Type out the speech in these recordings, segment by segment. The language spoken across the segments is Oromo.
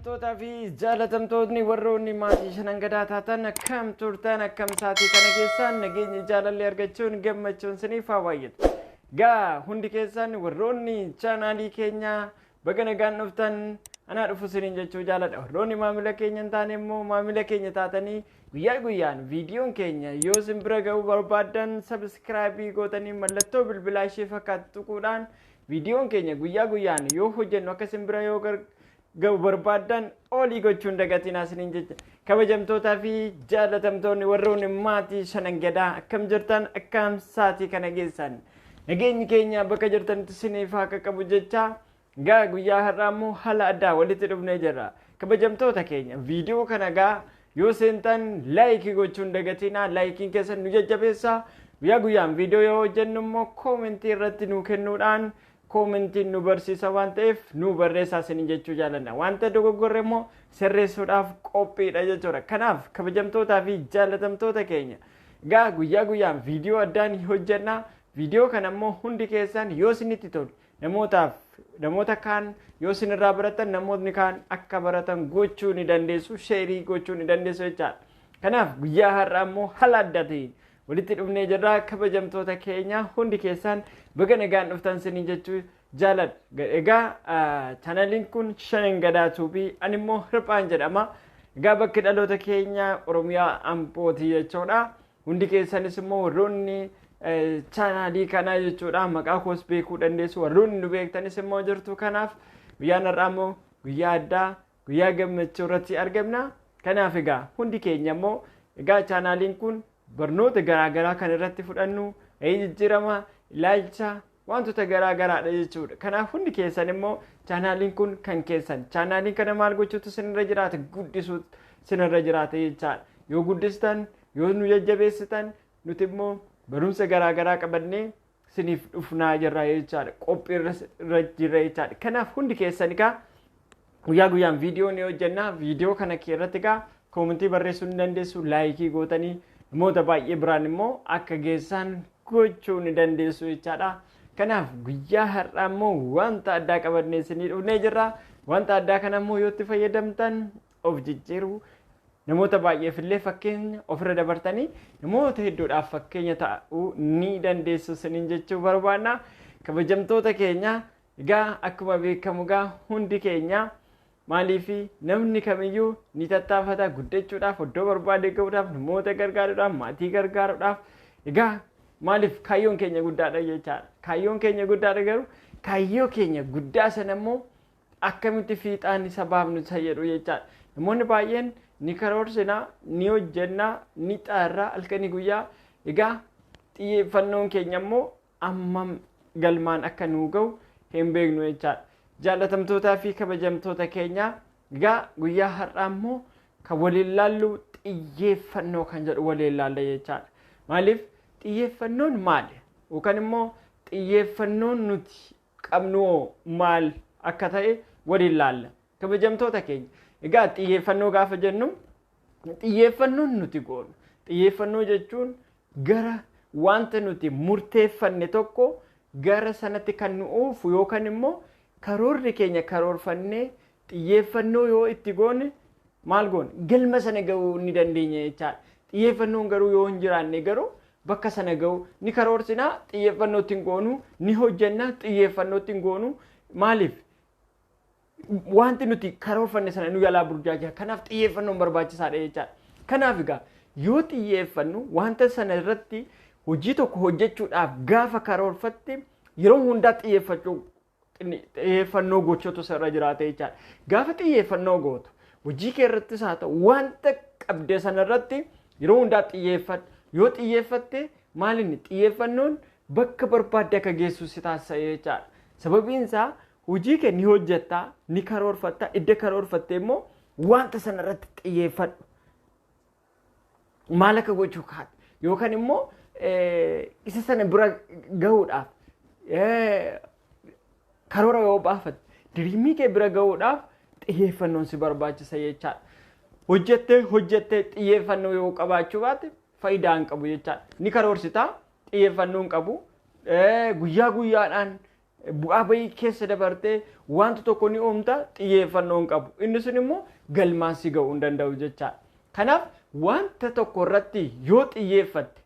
Kabajamtootaa fi jaalatamtootni warroonni maatii shanan gadaa taatan, akkam turtan? Akkam saatii kana keessaan nageenyi jaalalli argachuun gammachuun siniif haa baay'atu. Gaa hundi keessan warroonni chaanaalii keenya baga nagaan dhuftan, anaa dhufu siniin jechuu jaaladha. Warroonni maamila keenya hin taane immoo maamila keenya taatanii guyyaa guyyaan viidiyoon keenya yoo isin bira ga'uu barbaaddan, subscribe gootanii mallattoo bilbilaa ishee fakkaatu tuquudhaan viidiyoon keenya guyyaa guyyaan yoo hojjennu akka isin bira yoo ga'u barbaaddan olii gochuun dagatinaa isiniin jecha. Kabajamtootaa fi jaalatamtoonni warroonni maatii shanan gadaa, akkam jirtan? Akkam saatii kana geessan? Nageenyi keenya bakka jirtanitti isiniif haa qaqqabu jecha, gaa guyyaa har'aa immoo haala addaa walitti dhufnee jirra. Kabajamtoota keenya, viidiyoo kana gaa yoo seentan like gochuun dagatinaa. Likeiin keessan nu jajjabeessa. Guyyaa guyyaan viidiyoo yoo hojjennu immoo comment irratti nu kennuudhaan, commentiin nu barsiisa waan ta'eef, nu barreessaa isin jechuu jaalanna. Wanta dogoggorre immoo sirreessuudhaaf qophiidha jechuudha. Kanaaf kabajamtootaa fi jaalatamtoota keenya, gaa guyyaa guyyaan viidiyoo addaa ni hojjenna. Viidiyoo kana immoo hundi keessan yoo isinitti tolu namootaaf, namoota kaan yoo isinirraa baratan namootni kaan akka baratan gochuu ni dandeessu, share gochuu ni dandeessu jechaadha. Kanaaf guyyaa har'aa immoo haala adda ta'een walitti dhufnee jirra. Kabajamtoota keenya, hundi keessan baga nagaan dhuftan isiniin jechuu jaaladha. Egaa chaanaliin kun Shanan Gadaa Tube, ani immoo Hirphaan jedhama. Egaa bakki dhaloota keenya Oromiyaa, Ambootii jechuudha. Hundi keessanis immoo warroonni chaanaalii kanaa jechuudha maqaa koos beekuu dandeessu, warroonni nu beektanis immoo jirtu. Kanaaf guyyaan har'aa immoo guyyaa addaa, guyyaa gammachuu irratti argamna. Kanaaf egaa hundi keenya immoo, egaa chaanaaliin kun barnoota garaagaraa kan irratti fudhannu, jijjiirama ilaalcha, wantoota garaagaraadha jechuudha. Kanaaf hundi keessan immoo chaanaaliin kun kan keessan. Chaanaaliin kana maal gochuutu sinirra jiraata? Guddisuutu sinirra jiraata jechaadha. Yoo guddistan, yoo nu jajjabeessitan, nuti immoo barumsa garaagaraa qabannee siniif dhufnaa jirra jechaadha. Qophii irra jirra jechaadha. Kanaaf hundi keessan egaa guyyaa guyyaan viidiyoo ni hojjenna. Viidiyoo kana irratti egaa comment barreessuu ni dandeessu. Like gootanii namoota baay'ee biraan immoo akka geessan gochuu ni dandeessu jechaadha. Kanaaf guyyaa har'aa immoo wanta addaa qabannee isinii dhufnee jirra. Wanta addaa kana immoo yoo itti fayyadamtan of jijjiiruu, namoota baay'eef illee fakkeenya ofirra dabartanii namoota hedduudhaaf fakkeenya ta'uu ni dandeessu isiniin jechuu barbaanna. Kabajamtoota keenya, egaa akkuma beekamu egaa hundi keenya, maaliif, namni kamiyyuu ni tattaafata guddachuudhaaf, iddoo barbaade gahuudhaaf, namoota gargaaruudhaaf, maatii gargaaruudhaaf. Egaa maaliif, kaayyoon keenya guddaadha jechaadha. Kaayyoon keenya guddaadha, garuu kaayyoo keenya guddaa sana immoo akkamitti fiixaan isa baafnu isa jedhu jechaadha. Namoonni baay'een ni karoorsinaa, ni hojjennaa, ni xaarraa halkanii guyyaa. Egaa xiyyeeffannoon keenya immoo ammam galmaan akka nuu gahu hin beeknu jechaadha. Jaallatamtootaa fi kabajamtoota keenya, egaa guyyaa har'aa immoo kan waliin laallu xiyyeeffannoo kan jedhu waliin laalla jechaadha. Maaliif, xiyyeeffannoon maali? Yookaan immoo xiyyeeffannoon nuti qabnu maal akka ta'e waliin laalla. Kabajamtoota keenya, egaa xiyyeeffannoo gaafa jennu, xiyyeeffannoon nuti goonu, xiyyeeffannoo jechuun gara wanta nuti murteeffanne tokko gara sanatti kan nu oofu, yookaan immoo karoorri keenya karoorfannee xiyyeeffannoo yoo itti goone, maal goone, galma sana gahuu ni dandeenya jechaadha. Xiyyeeffannoon garuu yoo hin jiraanne, garuu bakka sana gahu ni karoorsinaa, xiyyeeffannoo ittiin goonu, ni hojjennaa, xiyyeeffannoo ittiin goonu. Maaliif, wanti nuti karoorfanne sana nu jalaa burjaajaa. Kanaaf xiyyeeffannoon barbaachisaadha jechaadha. Kanaaf egaa yoo xiyyeeffannu, wanta sana irratti hojii tokko hojjechuudhaaf gaafa karoorfatte, yeroo hundaa xiyyeeffachuu, xiyyeeffannoo gochuutu sirra jiraata jechaadha. Gaafa xiyyeeffannoo gootu, hojii kee irrattis haa ta'u wanta qabde sana irratti yeroo hundaa xiyyeeffadhu. Yoo xiyyeeffatte, maalinni xiyyeeffannoon bakka barbaadde akka geessu si taasisa jechaadha. Sababiin isaa hojii kee ni hojjettaa, ni karoorfatta, idda karoorfatte immoo wanta sana irratti xiyyeeffadhu. Maal akka gochuu kaate yookaan immoo isa sana bira gahuudhaaf karoora yoo baafatte, dream kee bira gahuudhaaf xiyyeeffannoon si barbaachisa jechaadha. Hojjettee hojjettee xiyyeeffannoo yoo qabaachuu baate faayidaa hin qabu jechaadha. Ni karoorsitaa, xiyyeeffannoo hin qabu. Guyyaa guyyaadhaan bu'aa bayii keessa dabartee wanta tokko ni uumta, xiyyeeffannoo hin qabu. Inni sun immoo galmaan si ga'uu hin danda'u jechaadha. Kanaaf wanta tokko irratti yoo xiyyeeffatte,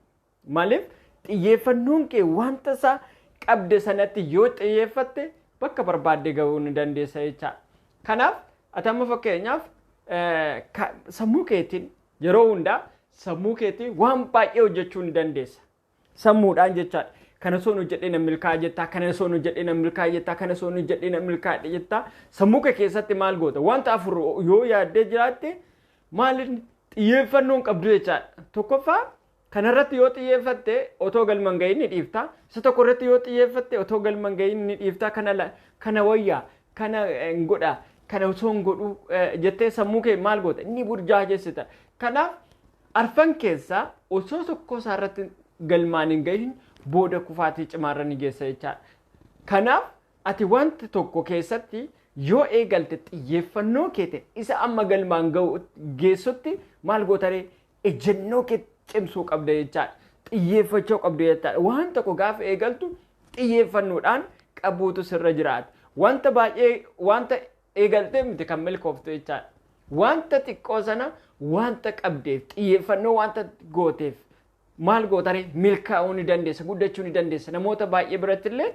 maaliif xiyyeeffannoon kee wanta isaa qabde sanatti yoo xiyyeeffatte bakka barbaadde ga'uu ni dandeessa jechaadha. Kanaaf ati amma fakkeenyaaf sammuu keetiin yeroo hundaa sammuu keetiin waan baay'ee hojjechuu ni dandeessa. Sammuudhaan jechaadha. Kana soon hojjedhee nan milkaa'a jettaa, kana soon hojjedhee nan milkaa'a jettaa, kana soon hojjedhee nan milkaa'a jettaa. Sammuu kee keessatti maal goota? Wanta afur yoo yaaddee jiraatte maal xiyyeeffannoon qabdu jechaadha. Tokkoffaa kanarratti yoo xiyyeeffatte otoo galma hin gahin ni dhiifta. Isa tokko irratti yoo xiyyeeffatte otoo galma hin gahin ni dhiifta. Kana wayyaa, kana hin godha, kana osoo hin godhu jettee sammuu kee maal goota? Inni burjaajessita. Kanaaf arfan keessaa osoo tokko isaa irratti galmaan hin gahin booda kufaatii cimaarra ni geessa jechaadha. Kanaaf ati wanta tokko keessatti yoo eegalte xiyyeeffannoo keetiin isa amma galmaan geessutti maal gootaree ejjennoo kee cimsuu qabda jechaadha. Xiyyeeffachuu qabda jechaadha. Waan tokko gaafa eegaltu xiyyeeffannoodhaan qabuutu sirra jiraata. Wanta baay'ee wanta eegaltee miti kan milkooftu jechaadha. Wanta xiqqoo sana wanta qabdeef xiyyeeffannoo wanta gooteef maal gootaree milkaa'uu ni dandeessa, guddachuu ni dandeessa. Namoota baay'ee biratti illee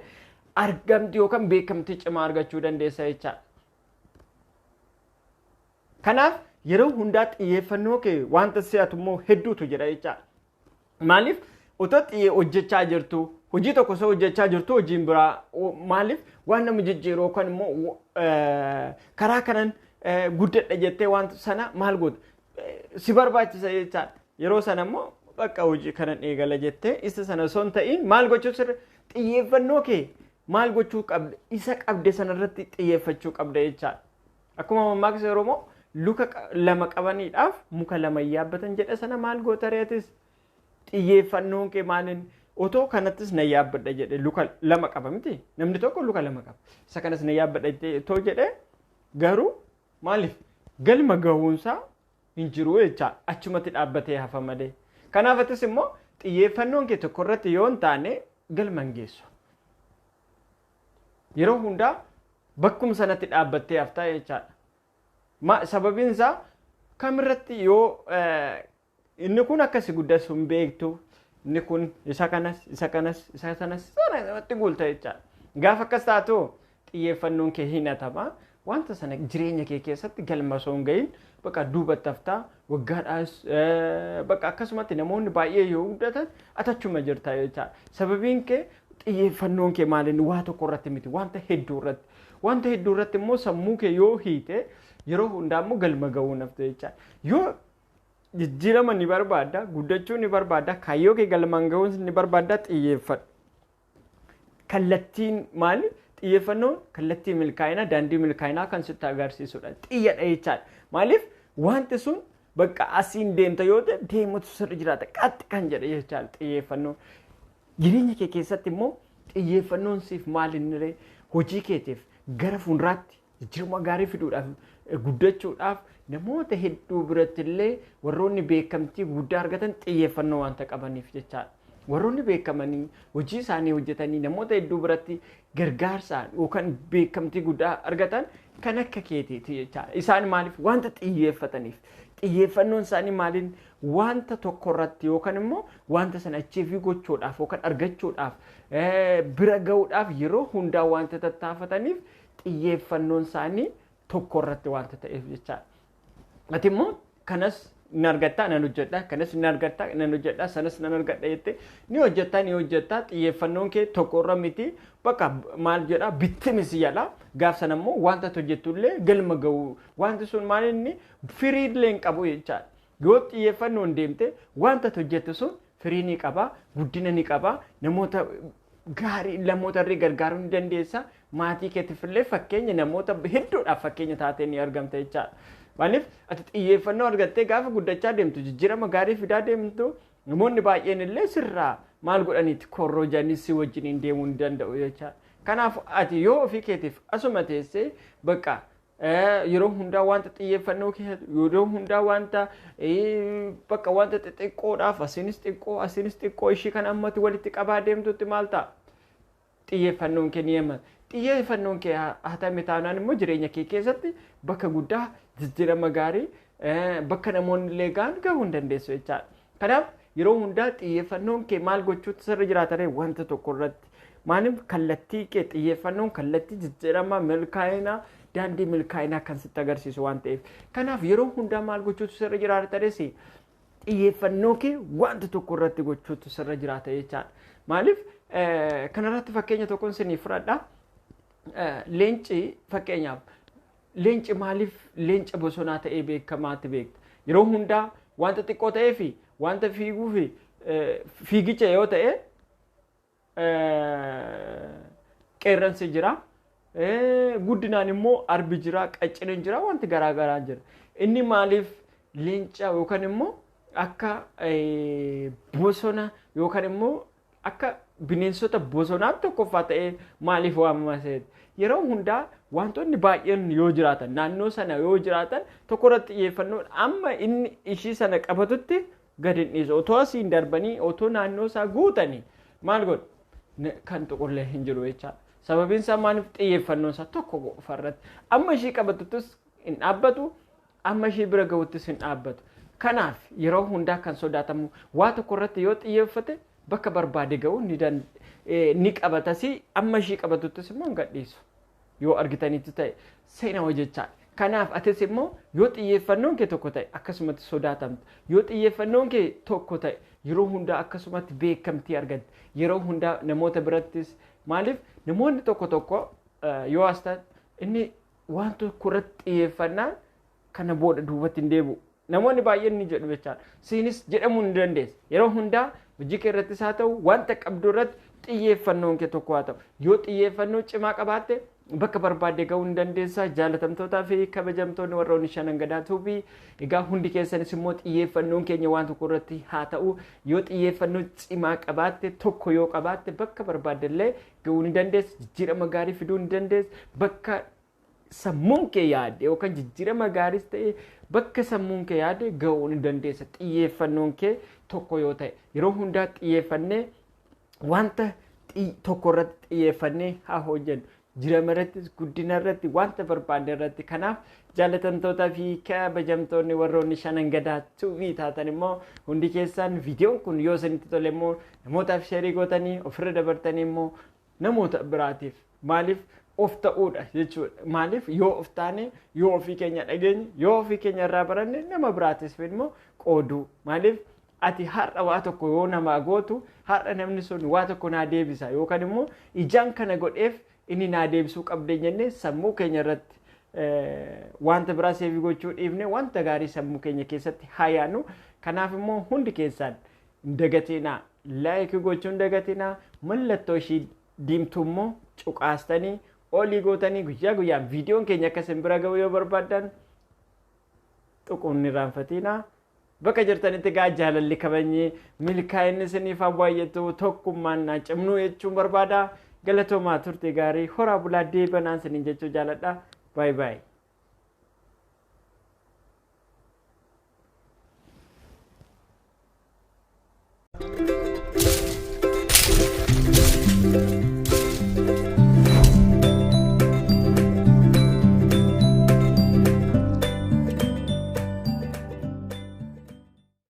argamtii yookaan beekamtii cimaa argachuu dandeessa jechaadha. Kanaaf yeroo hundaa xiyyeeffannoo kee wanta si'atu immoo hedduutu jira jechaadha. Maaliif otoo xiyyee hojjechaa jirtu, hojii tokko osoo hojjechaa jirtu hojiin biraa maaliif waan nama jijjiiru yookaan immoo karaa kanan guddadha jettee wanta sana maal goota si barbaachisa jechaadha. Yeroo sana immoo bakka hojii kanan eegala jettee isa sana osoo hin ta'in maal gochuu sirra xiyyeeffannoo kee maal gochuu qabda, isa qabde sanarratti xiyyeeffachuu qabda jechaadha. Akkuma mammaaksa Oromoo luka lama qabaniidhaaf muka lama yaabbatan jedha sana maal goota reetis xiyyeeffannoon kee maaliin otoo kanattis na yaabbadha jedhe luka lama qaba miti, namni tokko luka lama qaba, isa kanas na yaabbadha otoo jedhe garuu maaliif galma gahuunsaa hin jiru jechaadha, achumatti dhaabbatee hafa malee. Kanaaf atis immoo xiyyeeffannoon kee tokko irratti yoo hin taane galma hin geessu. Yeroo hundaa bakkuma sanatti dhaabbattee haftaa jechaadha. Sababiin isaa kamirratti yoo inni kun akkasi guddasu hin beektu, inni kun isa kanas isa kanas isa sanas sanatti guulta jechaadha. Gaafa akkas taatu xiyyeeffannoon kee hin hatama. Wanta sana jireenya kee keessatti galma osoo hin gahin bakka duubatti haftaa waggaadhaas bakka akkasumatti namoonni baay'ee yoo guddatan atachuma jirta jechaadha. Sababiin kee xiyyeeffannoon kee maaliin waa tokko irratti miti, wanta hedduu irratti. Wanta hedduu irratti immoo sammuu kee yoo hiite yeroo hundaa immoo galma ga'uu nafta jechaadha. Yoo jijjiirama ni barbaadda, guddachuu ni barbaadda, kaayyoo kee galmaan ga'uun ni barbaadda, xiyyeeffadhu. Kallattiin maali? Xiyyeeffannoon kallattii milkaa'inaa, daandii milkaa'inaa kan sitti agarsiisudha. Xiyyadha jechaadha. Maaliif wanti sun bakka asiin deemta yoo ta'e deematu sirri jiraata. Qaxxi kan jedhe jechaadha xiyyeeffannoon. Jireenya kee keessatti immoo xiyyeeffannoon siif maal inni ree? Hojii keetiif gara fuulduraatti jijjiirama gaarii fiduudhaaf, guddachuudhaaf namoota hedduu biratti illee warroonni beekamtii guddaa argatan xiyyeeffannoo wanta qabaniif jechaadha. Warroonni beekamanii hojii isaanii hojjetanii namoota hedduu biratti gargaarsaan yookaan beekamtii guddaa argatan kan akka keetiiti jechaadha. Isaan maaliif wanta xiyyeeffataniif, xiyyeeffannoon isaanii maaliin wanta tokko irratti yookaan immoo wanta sana achiif gochuudhaaf yookaan argachuudhaaf bira ga'uudhaaf yeroo hundaa wanta tattaafataniif xiyyeeffannoon isaanii tokko irratti wanta ta'eef jechaadha. Ati immoo kanas ni argatta, nan hojjedha, kanas ni argatta, nan hojjedha, sanas nan argadha jettee ni hojjetta, ni hojjetta, xiyyeeffannoon kee tokko irra miti, bakka maal jedha bittimisi jedha. Gaaf sana immoo wanta hojjettu illee galma ga'u wanti sun maal inni firii illee hin qabu jechaadha. Yoo xiyyeeffannoon deemte wanta hojjettu sun firii ni qaba, guddina ni qaba, namoota gaarii namoota irra gargaaruu ni dandeessa, maatii keetiif illee fakkeenya namoota hedduudhaaf fakkeenya taatee ni argamta jechaadha. Maaliif ati xiyyeeffannoo argattee gaafa guddachaa deemtu jijjiirama gaarii fidaa deemtu namoonni baay'een illee sirraa maal godhaniiti korrojanii si wajjiniin deemuu ni danda'u jechaadha. Kanaaf ati yoo ofii keetiif asuma teessee bakka yeroo hundaa wanta xiyyeeffannoo kee yeroo hundaa wanta bakka wanta xixiqqoodhaaf asiinis xiqqoo asiinis xiqqoo ishii kan ammatti walitti qabaa deemtutti maal ta'a? Xiyyeeffannoon kee ni himata. Xiyyeeffannoon kee hatame taanaan immoo jireenya kee keessatti bakka guddaa, jijjiirama gaarii, bakka namoonni illee gahan gahuu hin dandeessu jechaadha. Kanaaf yeroo hundaa xiyyeeffannoon kee maal gochuutu sirra jiraata wanta tokko irratti? Maaliif kallattii kee xiyyeeffannoon kallattii jijjiirama milkaa'inaa, daandii milkaa'inaa kan sitti agarsiisu waan ta'eef. Kanaaf yeroo hundaa maal gochuutu sirra jiraata? Xiyyeeffannoo kee wanta tokko irratti gochuutu sirra jiraata jechaadha. Maaliif kanarratti fakkeenya tokkoon isinii fudhadha. Leenci fakkeenyaaf, leenci maaliif leenca bosonaa ta'ee beekamaatti beekta? Yeroo hundaa wanta xiqqoo ta'ee fi wanta fiiguu fi fiigicha yoo ta'e qeerransi jira. Guddinaan immoo arbi jira, qaccineen jira, wanti garaa garaa jira. Inni maaliif leenca yookaan immoo akka bosona yookaan immoo akka bineensota bosonaatti tokkoffaa ta'ee maaliif waamama seeti? Yeroo hundaa wantoonni baay'een yoo jiraatan, naannoo sana yoo jiraatan, tokko irratti xiyyeeffannoo amma inni ishii sana qabatutti gadi hin dhiisu. Otoo asiin darbanii, otoo naannoo isaa guutanii maal godhu? Kan tuqullee hin jiru jechaadha. Sababiin isaa maaliif? Xiyyeeffannoon isaa tokko qofa irratti. Amma ishii qabatuttis hin dhaabbatu, amma ishii bira gahuttis hin dhaabbatu. Kanaaf yeroo hundaa kan sodaatamu waa tokko irratti yoo xiyyeeffate bakka barbaade ga'uu ni qabatasii, amma ishii qabatuttis immoo hin gadhiisu. Yoo argitanitti ta'e seenaa hojjechaadha. Kanaaf atis immoo yoo xiyyeeffannoon kee tokko ta'e akkasumatti sodaatamta. Yoo xiyyeeffannoon kee tokko ta'e yeroo hundaa akkasumatti beekamtii argatta. Yeroo hundaa namoota birattis, maaliif namoonni tokko tokko yoo as ta'an inni waan tokko irratti xiyyeeffannaan kana booda duubatti hin deebi'u. Namoonni baay'een ni jedhu jechaadha. Siinis jedhamuu ni dandeessa. Yeroo hundaa hojii kee irrattis haa ta'u, wanta qabdu irratti xiyyeeffannoon kee tokko haa ta'u. Yoo xiyyeeffannoo cimaa qabaatte bakka barbaadde gahuu ni dandeessa. Jaalatamtootaa fi kabajamtoonni warroonni Shanan Gadaa Tuubii, egaa hundi keessanis immoo xiyyeeffannoon keenya waan tokko irratti haa ta'u. Yoo xiyyeeffannoo cimaa qabaatte, tokko yoo qabaatte, bakka barbaadde illee gahuu ni dandeessa. Jijjiirama gaarii fiduu ni dandeessa. Bakka sammuun kee yaadde yookaan jijjiirama gaariis ta'e bakka sammuun kee yaadde gahuu ni dandeessa. Xiyyeeffannoon kee tokko yoo ta'e, yeroo hundaa xiyyeeffannee wanta tokko irratti xiyyeeffannee haa hojjennu. Jirama irrattis, guddina irratti, wanta barbaadne irratti. Kanaaf jaalatamtootaa fi kabajamtoonni warroonni Shanan Gadaa Tuubii taatan immoo hundi keessan, viidiyoon kun yoo isinitti tole immoo namootaaf share gootanii ofirra dabartanii immoo namoota biraatiif, maaliif of ta'uudha jechuudha. Maaliif yoo of taane, yoo ofii keenya dhageenye, yoo ofii keenya irraa baranne, nama biraatis immoo qooduu. Maaliif ati har'a waa tokko yoo namaa gootu, har'a namni sun waa tokko naa deebisa yookaan immoo ijaan kana godheef inni naa deebisuu qabde jennee sammuu keenya irratti wanta biraa save gochuu dhiifne wanta gaarii sammuu keenya keessatti haa yaadnu. Kanaaf immoo hundi keessaan hin dagatinaa, like gochuu hin dagatinaa, mallattoo ishii diimtuu immoo cuqaastanii olii gootanii guyyaa guyyaan viidiyoon keenya akka isin bira ga'u yoo barbaaddan tuquun hin irraanfatinaa. Bakka jirtanitti gaa jaalalli, kabajni, milkaa'inni isiniif haa baay'atu, tokkummaan naa cimnuu jechuun barbaada. Galatoomaa, turte gaarii, horaa bulaa, deebanaan isiniin jechuu jaaladha. Baay'ee baay'ee.